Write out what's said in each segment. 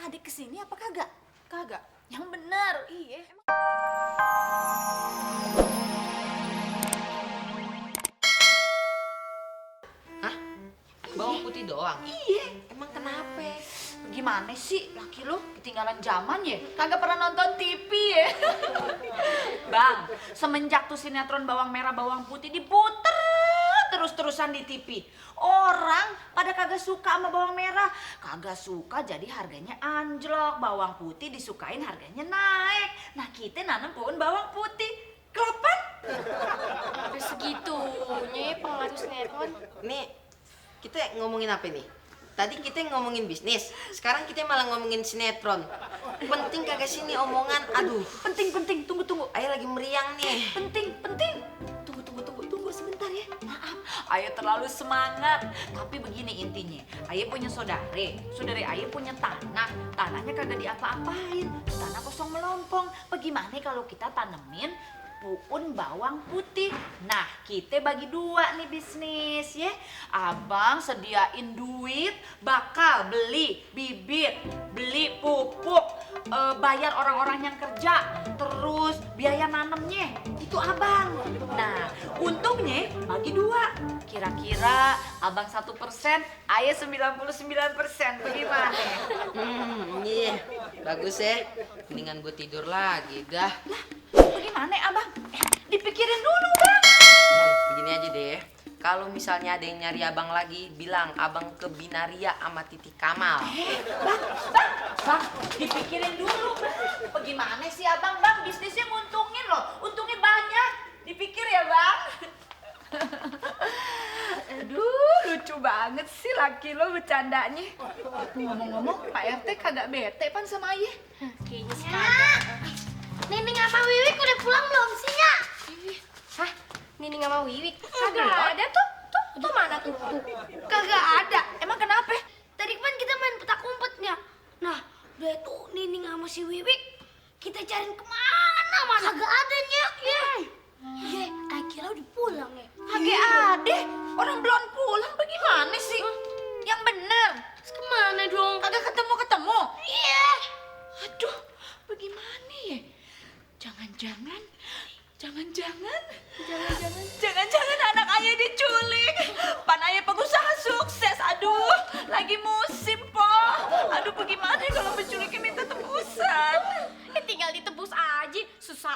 adik kesini apa kagak? Kagak. Yang bener. Iya. Hah? Bawang putih doang? Iya. Emang kenapa? Gimana sih laki lu ketinggalan zaman ya? Kagak pernah nonton TV ya? Bang, semenjak tuh sinetron bawang merah bawang putih diputer terus-terusan di TV, orang pada kagak suka sama bawang merah, kagak suka jadi harganya anjlok. Bawang putih disukain harganya naik. Nah kita nanam pohon bawang putih, kelepan. Sampai segitunya pengaruh sinetron. Nih, kita ngomongin apa nih? Tadi kita ngomongin bisnis, sekarang kita malah ngomongin sinetron. Penting kagak sih nih omongan? Aduh, Penting, tunggu. Ayah lagi meriang nih. Penting. Tunggu sebentar ya. Maaf, Ayah terlalu semangat. Tapi begini intinya, Ayah punya saudari Ayah punya tanah. Tanahnya kagak diapa-apain, tanah kosong melompong. Bagaimana kalau kita tanemin puun bawang putih? Nah, kita bagi dua nih bisnis ya. Abang sediain duit, bakal beli bibit, beli pupuk, bayar orang-orang yang kerja, terus biaya nanemnya itu abang. Nah, untungnya bagi dua. Kira-kira abang 1%, ayah 99%. Bagaimana? Iya, bagus ya. Mendingan gue tidur lagi dah. Lah, bagaimana abang? Dipikirin dulu bang. Begini aja deh. Kalau misalnya ada yang nyari abang lagi, bilang abang ke Binaria sama Titi Kamal. Bang, dipikirin dulu bang. Bagaimana sih abang? Bang, bisnisnya nguntungin loh. Untungnya banyak. Dipikir ya bang. Aduh, lucu banget sih laki lo bercandanya. Ngomong-ngomong, Pak RT kagak bete pan sama ayah? Kayaknya sih kagak. Nining sama Wiwik udah pulang belum sih, Nyak? Hah? Nining sama Wiwik? Kagak ada tuh. Tuh mana tuh? Kagak ada. Emang kenapa? Tadi kan kita main petak umpet, Nyak. Nah, udah tuh Nining sama si Wiwik kita cariin kemana mana? Kagak ada, Nyak. Iya, akhirnya udah pulang ya. Kagak ada. Orang belum pulang bagaimana sih? Yang bener. Terus kemana dong? Kagak ketemu. Iya. Aduh, bagaimana ya? Jangan-jangan anak ayah diculik. Pan ayah pengusaha sukses. Aduh, lagi musim, Po. Aduh, bagaimana kalau penculiknya minta tebusan? Tinggal ditebus aja, susah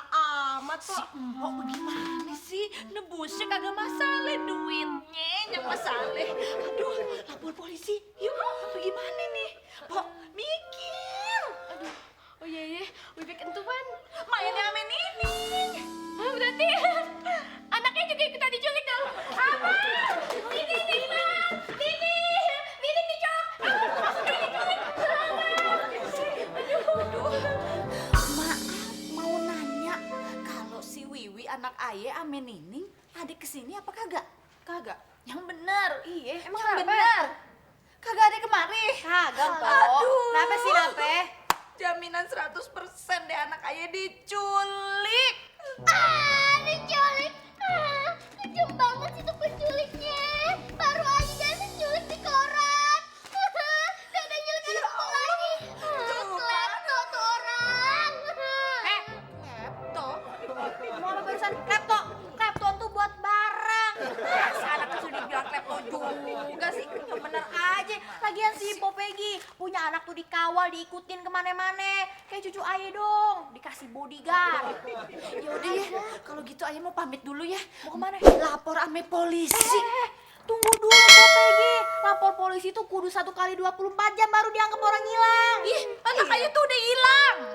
amat kok. Empok bagaimana sih? Nebusnya kagak masalah, duitnya yang masalah. Aduh, lapor polisi. Yuk, bagaimana nih? Pok, mikir. Aduh, oh iya, Wiwik entuan. Mainnya ame Nining. Berarti anaknya juga ikutan diculik dong. Apa? Ini Bang. Ini dicok. Maaf, mau nanya, kalau si Wiwi anak ayah ame Nining, adik kesini apa kagak? Kagak. Yang bener. Iya, emang yang bener. Kagak ada kemari. Kagak, Po. Aduh. Kenapa sih, Nape? Jaminan 100% deh anak ayah diculik. Diculik. Kejam banget sih tuh penculiknya. Baru aja menculik di koran. Dan ada nyulik anak lagi. Klepto tuh orang. Klepto. Mau apa barusan? Klepto tuh buat barang. Masa anaknya sudah bilang klepto juga sih. Bener aja. Lagian si Po Peggy punya anak tuh dikawal, diikutin kemana-mana. Kayak cucu ayah dong, dikasih bodyguard. Yaudah ya, kalau gitu ayah mau pamit dulu ya. Mau kemana? Lapor ame polisi. Tunggu dulu Po Peggy. Lapor polisi tuh kudu 1 kali 24 jam baru dianggap orang hilang. Ih, anak ayah tuh udah hilang.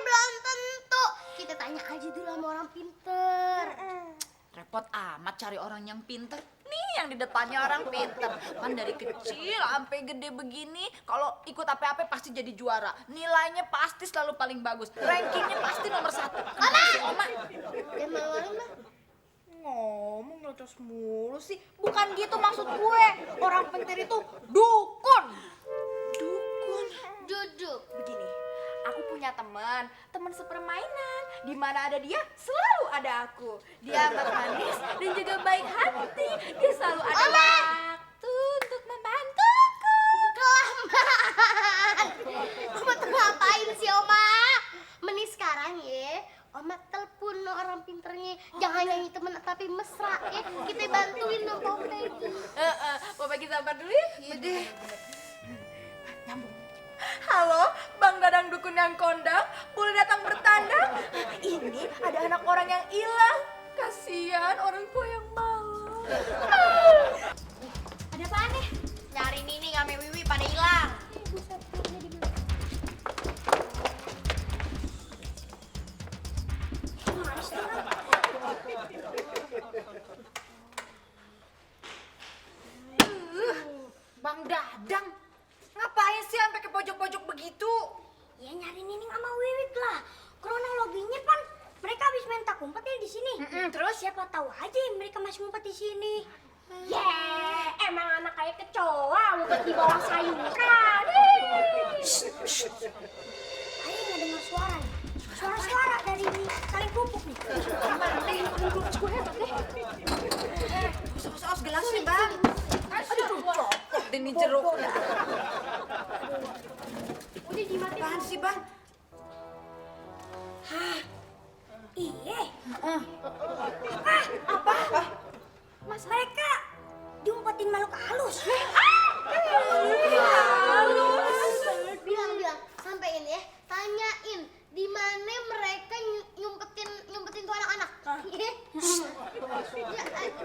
Belum tentu. Kita tanya aja dulu sama orang pinter. Repot amat cari orang yang pinter. Nih yang di depannya orang pinter. Kan dari kecil sampai gede begini, kalau ikut apa-apa pasti jadi juara. Nilainya pasti selalu paling bagus. Rankingnya pasti nomor 1. Oma. Malu-malu mah. Ngomong nyocos mulu sih. Bukan gitu maksud gue. Orang pinter itu dukun. Dukun. Duduk. Begini, aku punya teman sepermainan. Di mana ada dia, selalu ada aku. Dia amat manis dan juga baik hati. Dia selalu ada waktu untuk membantuku. Kelamaan. Oma telepon no orang pinternya. Jangan nyanyi temen tapi mesra ya. Kita bantuin no Popegi. Popegi sabar dulu ya. Iya deh. Halo, Bang Dadang Dukun yang kondang, boleh datang bertanda? Ini ada anak orang yang hilang. Kasihan orang tua yang malu. Ada apaan nih? Nyari Nini sama Wiwi pada hilang. Bang Dadang, ngapain sih sampai ke pojok-pojok begitu? Ya nyari Nining sama Wiwit lah. Kronologinya kan mereka habis main tak umpet ya di sini. Terus siapa tahu aja mereka masih ngumpet di sini. Emang anak kayak kecoa ngumpet di bawah sayuran. Ayo nggak dengar suara nih. Suara-suara dari saling kerupuk nih. Saus gelas nih bang. Aduh, copot deh nih jeruk. Udah dimatiin. Apaan sih bang? Iya. Apa? Mas mereka diumpetin makhluk halus. Bilang sampein ya. Tanyain di mana mereka nyumpetin tuh anak-anak. Ya,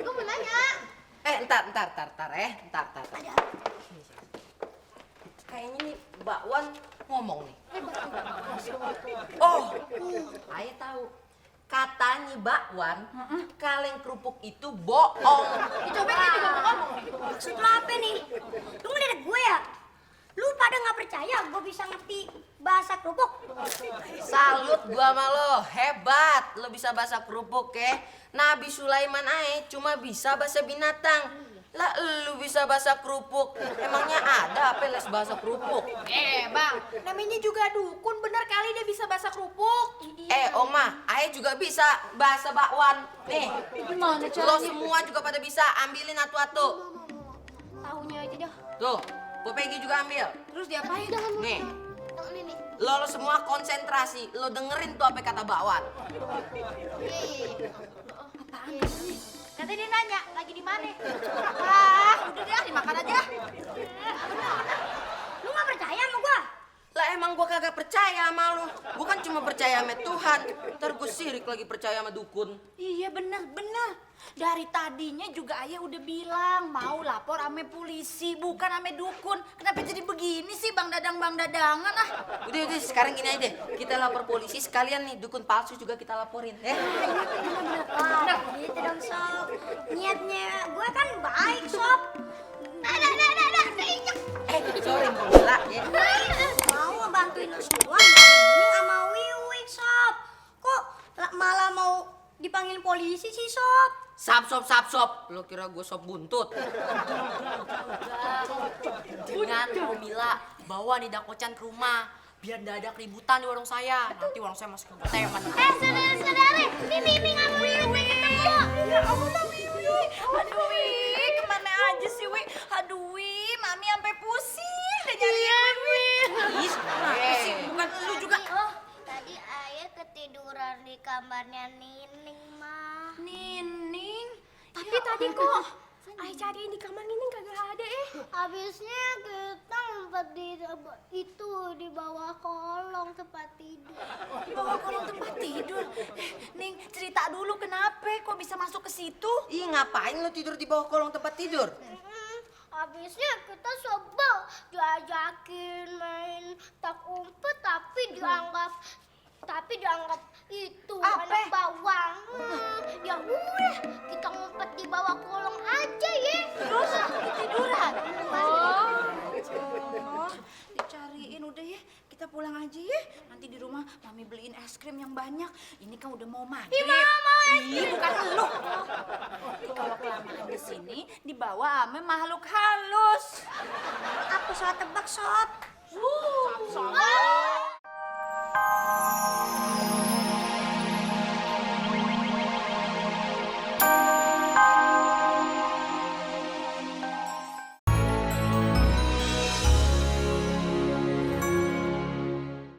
gue mau nanya. Entar. Kayaknya nih Mbak Wan ngomong nih. Oh, Ayo tahu. Katanya Mbak Wan, kaleng kerupuk itu bohong. Coba dia juga mau ngomong. Maksud lo apa nih? Lu ngeliat gue ya? Lu pada nggak percaya gue bisa ngerti bahasa kerupuk? Salut gua sama lo, hebat. Lo bisa bahasa kerupuk ya. Nabi Sulaiman aja cuma bisa bahasa binatang. Lah lu bisa bahasa kerupuk. Emangnya ada apa les bahasa kerupuk? Bang, namanya juga dukun, bener kali dia bisa bahasa kerupuk. Oma, Ae juga bisa bahasa bakwan. Nih, Gimana lo semua juga pada bisa. Ambilin atu-atu. Tahunya aja dah. Tuh, Popegi juga ambil. Terus diapain? Nih, Nih. lo semua konsentrasi. Lo dengerin tuh apa kata bakwan. Katanya dia nanya lagi di mana? Udah deh, dimakan aja. Lu nggak percaya sama gua? Lah emang gua kagak percaya sama lo. Gua kan cuma percaya sama Tuhan. Ntar gua sirik lagi percaya sama dukun. Iya bener. Dari tadinya juga ayah udah bilang mau lapor ame polisi bukan ame dukun. Kenapa jadi begini sih bang dadangan ah? Udah, sekarang gini aja deh. Kita lapor polisi sekalian nih, dukun palsu juga kita laporin. Wah, gitu dong sob. Niatnya gua kan baik sob. Keinjek. Sorry Mula ya. Mau ngebantuin lu semua ini sama Wiwik sob. Kok malah mau dipanggil polisi sih sob? Sap. Lo kira gue sop buntut? Dengan mau Mila bawa nih dakocan ke rumah biar nggak ada keributan di warung saya. Nanti warung saya masuk ke teman. Saudara-saudara, ini nggak Wiwik ketemu. Ya Allah, Wiwi. Aduh, Wiwi, kemana aja sih, Wiwi? Aduh, Wiwi, Mami sampai pusing udah nyariin Wiwi. Ih, Sih, bukan lu juga. Tadi ayah ketiduran di kamarnya Nining, mah. Nining. Tapi tadi kok ayah cariin di kamar Nining kagak ada Habisnya kita ngumpet di bawah kolong tempat tidur. Di bawah kolong tempat tidur. Ning, cerita dulu kenapa kok bisa masuk ke situ? Ih, ngapain lo tidur di bawah kolong tempat tidur? Habisnya kita sebel diajakin main tak umpet tapi dianggap itu anak bawang. Ya udah kita ngumpet di bawah kolong aja ya. Terus ketiduran. Dicariin udah ya. Kita pulang aja ya. Nanti di rumah Mami beliin es krim yang banyak. Ini kan udah mau maghrib. Ih, bukan lu. Nanti kalau kelamaan di sini dibawa ame makhluk halus. Apa salah tebak sob?